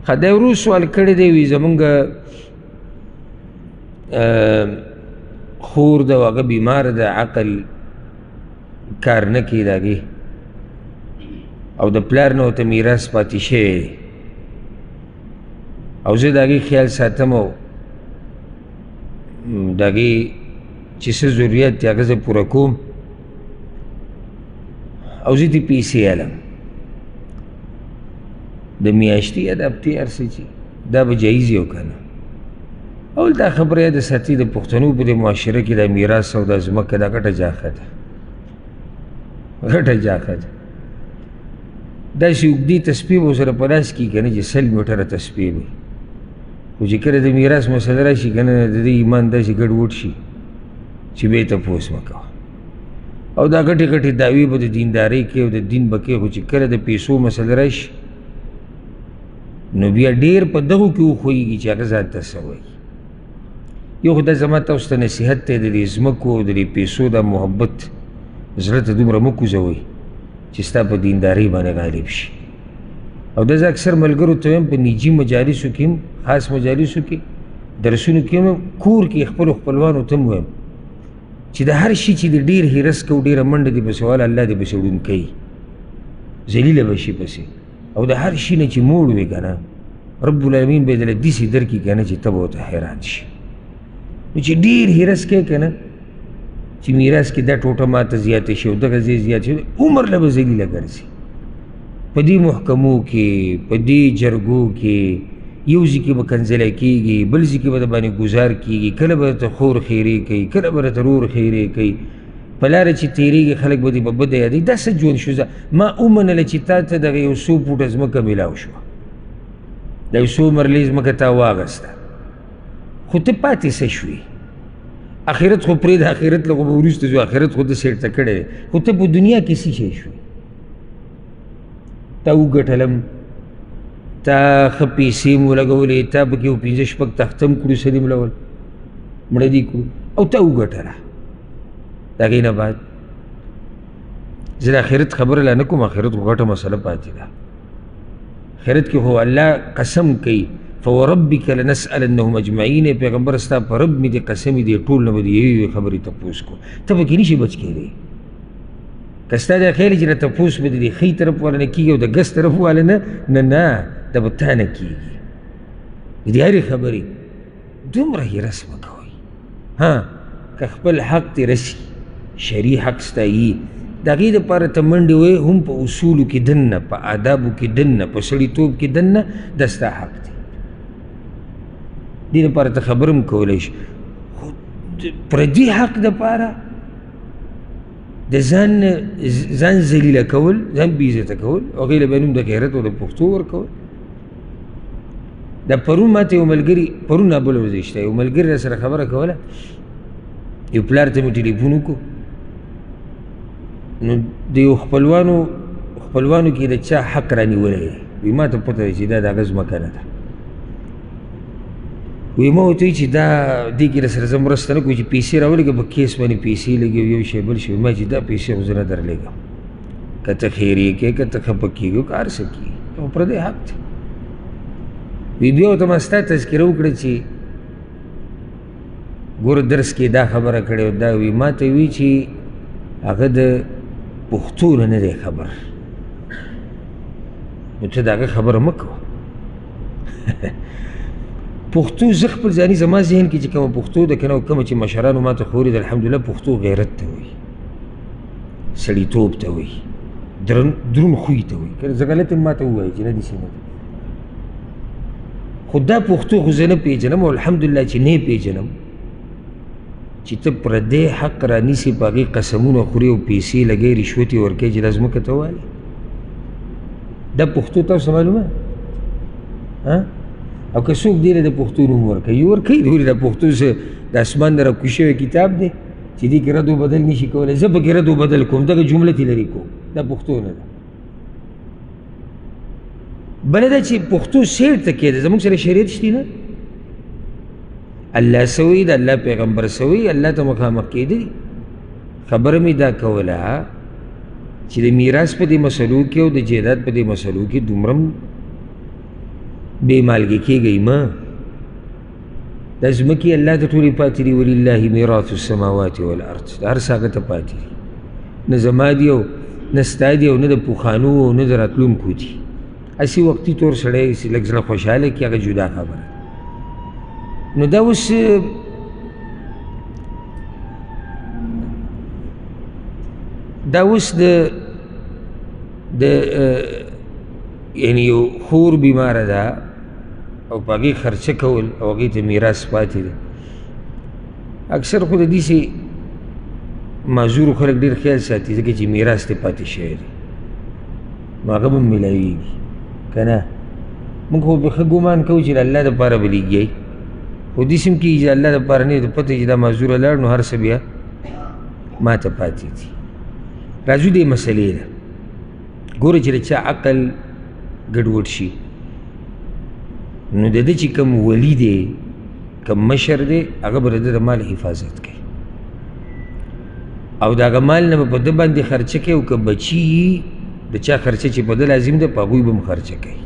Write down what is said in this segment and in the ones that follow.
ښه، دا ورور سوال کړی دی، وي زمونږ خور ده او هغه بیماره ده، عقل کار نه کوي د هغې، او د پلار نه ورته میراث پاتې شوی دی، او زه د هغې خیال ساتم او د هغې چې څه ضروریات دي هغه زه پوره کوم، او زه دې پیسې علم د میاشتې یا د هفتې هر څه چې دا به جایز وي او که نه. اول دا خبره یاده ساتي، د پښتنو په دې معاشره کې دا میراث او دا ځمکه دا غټه جاخه ده، غټه جاخه ده. داسې اوږدې تسپې به ورسره په لاس کې که نه چې 100 میټره تسپې به وي، خو چې کله د میراث مسله راشي که نه، د دې ایمان داسې ګډوډ شي چې بیا یې تپوس مه کوه. او دا غټې غټې دعوې به د دیندارۍ کوي او د دین به کوي، خو چې کله د پیسو مسله راشي نو بیا ډېر په دغو کې وښویږي چې هغه ځان ته څه وایي. یو خو دا زما تاسو ته نصیحت دی، د دې ځمکو او د دې پیسو دا محبت زړه ته دومره مه کوزوئ چې ستا په دیندارۍ باندې غالب شي. او دا زه اکثر ملګرو ته وایم، په نجي مجالسو کې هم، خاص مجالسو کې، درسونو کې هم، کور کې خپلو خپلوانو ته هم وایم چې د هر شي چې د ډېر حرص کوو، ډېره منډه دې پسې واله، الله دې پسې ړوند کوي، ذلیله به شي پسې. او د هر شي نه چې موړ وي که نه، رب العالمین به یې دله داسې درکړي که نه چې ته به ورته حیران شي. نو چې ډېر حرص کوې که نه چې میراث کې دا ټوټه ماته زیاته شي او دغه ځای زیات شي، عمر له به ذلیله ګرځي. په دې محکمو کې، په دې جرګو کې، یو ځای کې به کنځلی کېږي، بل ځای کې به درباندې ګوزار کېږي، کله به درته خور خیرې کوي، کله به درته ورور خیرې کوي، په لاره چې تېرېږي خلک به دې په بده یادوي. دا څه ژوند شو؟ زه ما ومنله چې تا ته دغه یو څو فوټه ځمکه میلاو شوه، دا یو څو مرلې ځمکه تا واغسته، خو ته پاتې څه شوې؟ آخرت خو پرېږده، آخرت له خو به وروسته ځو، آخرت خو ده سیټ ته کړی دی، خو ته په دنیا کې څه شی شوې؟ تا وګټلم، تا ښه پیسې مو ولګولې، تا پکې یو پنځه شپږ تخته هم کړو، څه دې مړول مړه دې کړو، او تا وګټله. د هغې نه بعد زه د آخرت خبره لا نه کوم، آخرت خو غټه مسله پاتې ده. آخرت کې خو الله قسم کوي، فوربک لنسألنهم اجمعین، پیغمبر ستا په رب مې دې قسم دې ټول نه به دې یوې یوې خبرې تپوس کو، ته پکې نشي بچ کېدی. که ستا دا خیال چې تپوس به دې ښي طرف والا نه کېږي او د ګس طرف والا نه، نه نه، دا به تا نه کېږي. د دې هرې خبرې دومره حرص مه کوئ. ها که خپل حق دې رسي، شرعي حق ستا یي، د هغې دپاره ته منډې وهې هم په اصولو کې دننه، په آدابو کې دننه، په سړیتوب کې دننه، دا ستا حق دی. دې دپاره ته خبره هم کولی شي، خو پردي حق دپاره د ځان ذلیله کول، ځان بېعزته کول، هغې له بیا نوم د غیرت او د پښتو ورکول. دا پرون ما ته یو ملګري، پرون نه بله ورځ شته، یو ملګري را سره خبره کوله، یو پلار ته مې ټلیفون وکړو، نو د یو خپلوانو کې د چا حق رانیولی دی، وایي ما ته پته ده چې دا د هغه ځمکه نه ده. وایي ما ورته وویل چې دا دې کې در سره زه مرسته نه کوم، چې پیسې راولېږه، په کیس باندې پیسې لګي او یو شی بل شی. ما چې دا پیسې خو زه نه درلېږم، که ته خیرې کوې، که ته خفه کېږې، که هر څه کېږي، خو پردی حق دی. وایي بیا ورته ما ستا تذکره وکړه چې ګوره درس کې دا خبره کړې او دا. وایي ما ته وایي چې هغه د پښتو نه نه دی خبر، نو ته د هغه خبره مه کوه. پښتو زه خپل ځاني زما ذهن کې چې کومه پښتو ده که نه، او کومه چې مشرانو ما ته ښوولې ده، الحمدلله پښتو غیرت ته وایي، سړیتوب ته وایي، درون خوی ته وایي. که زه غلط یم ما ته ووایي چې نه داسې نه ده، خو دا پښتو خو زه نه پېژنم، او الحمدلله چې نه یې پېژنم، چې ته پردی حق رانیسې، په هغې قسمونه خورې او پیسې لګوې، رشوت یې ورکوې چې دا ځمکه ته والې. دا پښتو تاسو ته معلومه؟ ها؟ او که څوک دې له د پښتو نوم ورکوي، یې ورکوي، ولې دا پښتو څه د اسمان نه راکوز شوی کتاب دی چې دې کې رد و بدل نشي کولی. زه پکې رد و بدل کوم، دغه جمله ترې لرې کوم، دا پښتو نه ده. بله دا چې پښتو سیر ته کېده، زموږ سره شریعت شته نه، الله څه وایي، د الله پیغمبر څه وایي، الله ته مخامخ کېده دي. خبره مې دا کوله چې د میراث په دې مسلو کې او د جایداد په دې مسلو کې دومره بې مالګې کېږئ مه. دا ځمکې الله ته ټولې پاتې دي، ولله میراث السماوات والارض، د هر څه هغه ته پاتې دي، نه زما دي او نه ستا دي او نه د پخوانو او نه د راتلونکو دي. هسې وقتي طور سړی چې لږ زړه خوشحاله کړي هغه جدا خبره ده. نو دا اوس د د یعنی یو خور بیماره ده او په هغې خرچه کول او هغې ته میراث پاتې دی. اکثر خو د داسې معذورو خلک ډېر خیال ساتي، ځکه چې میراث ته پاتې شوی دی، نو هغه به هم میلاویږي که نه. موږ خو به ښه ګمان کوو چې د الله دپاره به لېږي، خو داسې هم کېږي چې د الله دپاره نه، د پته چې دا معذوره لاړ نو هر څه بیا ما ته پاتې دي. راځو دې مسئلې له. ګوره چې د چا عقل ګډوډ شي نو د ده چې کوم ولي دی، کوم مشر دی، هغه به د ده د مال حفاظت کوي او د هغه مال نه به په ده باندې خرچه کوي، او که بچي د چا خرچه چې په ده لازم ده په هغوی به هم خرچه کوي،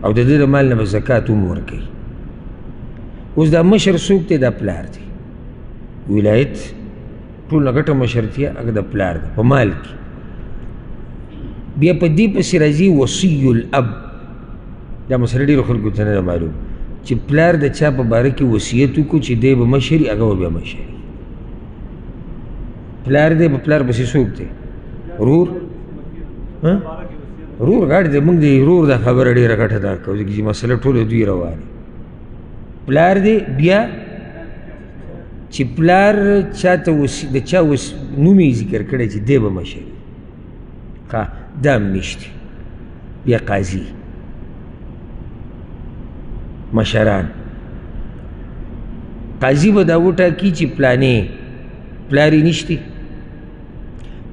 او د ده د مال نه به زکات هم ورکوي. اوس دا مشر څوک دی؟ دا پلار دی. ولایت ټول نه غټه مشرتیا هغه د پلار ده په مال کې. بیا په دې پسې راځي وصي الاب. دا مسله ډېرو خلکو ته نه ده معلوم چې پلار د چا په باره کې وصیت وکړو چې دی به مشر وي، هغه به بیا مشر وي. پلار دی، په پلار پسې څوک دی؟ ورور. ورور غټ دی، موږ د ورور دا خبره ډېره غټه ده کوو، ځکه چې مسله ټوله دوی روانه. پلار دی، بیا چې پلار چا ته د چا نوم یې ذکر کړی چې دی به مشر وي، ښه دا هم نشته. بیا قاضي، مشران، قاضي به دا وټاکي چې پلانې پلار یې نشته،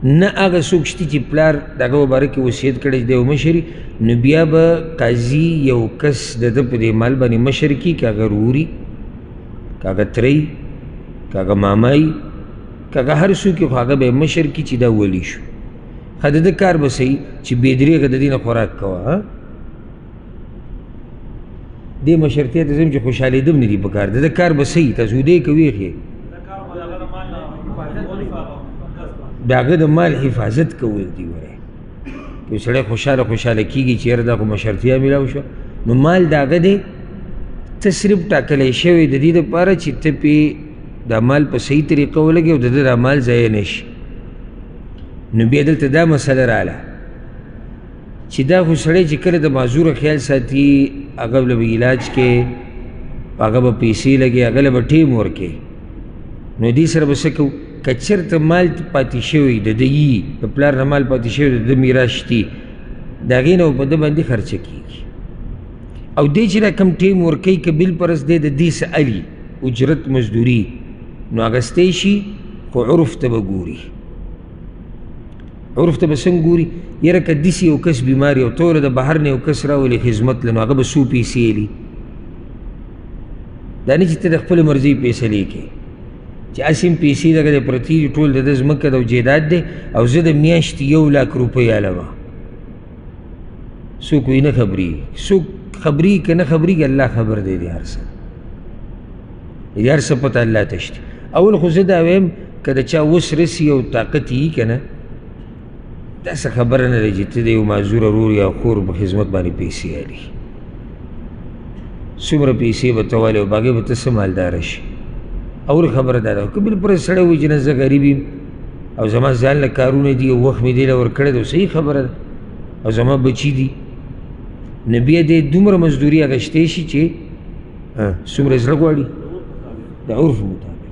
نه هغه څوک شته چې پلار د هغه په باره کې وصیت کړی چې دی به مشر وي، نو بیا به قاضي یو کس د ده په دې مال باندې مشر کړي، که هغه ورور وي، که هغه تره وي، که هغه ماما وي، که هغه هر څوک وي، خو هغه به یې مشر کړي چې دا ولي شو. ښه د ده کار به څه وي چې بې درېغه د دې نه خوراک کوه. دې مشرتیا ته ځم چې خوشحالېدم نه دي په کار. د ده کار به څه وي؟ تاسو ویده که ویښ یې؟ د هغه د مال حفاظت کول دي. وره یو سړی خوشحاله خوشحاله کېږي چې یاره دا خو مشرتیا میلاو شوه، نو مال د هغه دی، ته صرف ټاکلی شوی د دې دپاره چې ته پې دا مال په صحیح طریقه ولګې او د ده دا مال ضایع نه شي. نو بیا دلته دا مسله راله چې دا خو سړی چې کله د معذوره خیال ساتي، هغه له به علاج کوي، هغه به پیسې لګوي، هغه له به ټیم ورکوي، نو دې سره به څه کوو؟ که چېرته مال پاتې شوی د ده یي، د پلار نه مال پاتې شوی د ده میراث شتي، د هغې نه به په ده باندې خرچه کېږي. او دی چې دا کوم ټیم ورکوي، که بالفرض دی د دې څه الي اجرت مزدوري، نو اخیستی شي، خو عرف ته به ګوري. عرف ته به څنګه ګوري؟ یاره که داسې یو کس بیمار وي او ته له د بهر نه یو کس راولې خدمت له، نو هغه به څو پیسې الي؟ دا نه چې ته د خپلې مرضي فیصلې کوې چې هسې هم پیسې دغه دی پرتې دي، ټول د ده ځمکه ده او جایداد دی، او زه د میاشتې 1 لک روپۍ الم. څوک وایي نه خبرېږي، څوک خبرېږي که نه خبرېږي الله خبر دی. د هر څه، د هر څه پته الله ته شته. اول خو زه دا وایم که د چا وس رسي او طاقت یې که نه، داسې خبره نه ده چې ته د یو معذور ورور یا خور په خدمت باندې پیسې الي. څومره پیسې به ته والې او په هغې به ته څه مالداره شي؟ اول خبره دا ده. که بالفرض سړی وایي چې نه زه غریب یم او زما ځان له کارونه دي او وخت مې دې له ورکړی دی، صحیح خبره ده، او زما بچي دي، نو بیا دې دومره مزدوري اخیستی شي چې څومره زړه غواړي د عرف مطابق.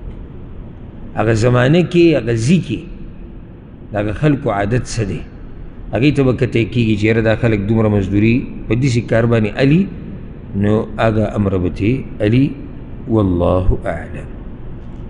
هغه زمانه کې هغه ځي کې د هغه خلکو عادت څه دی، هغې ته به کتی کېږي چې یاره دا خلک دومره مزدوري په داسې کار باندې الي، نو هغه امر به ترې الي. والله اعلم.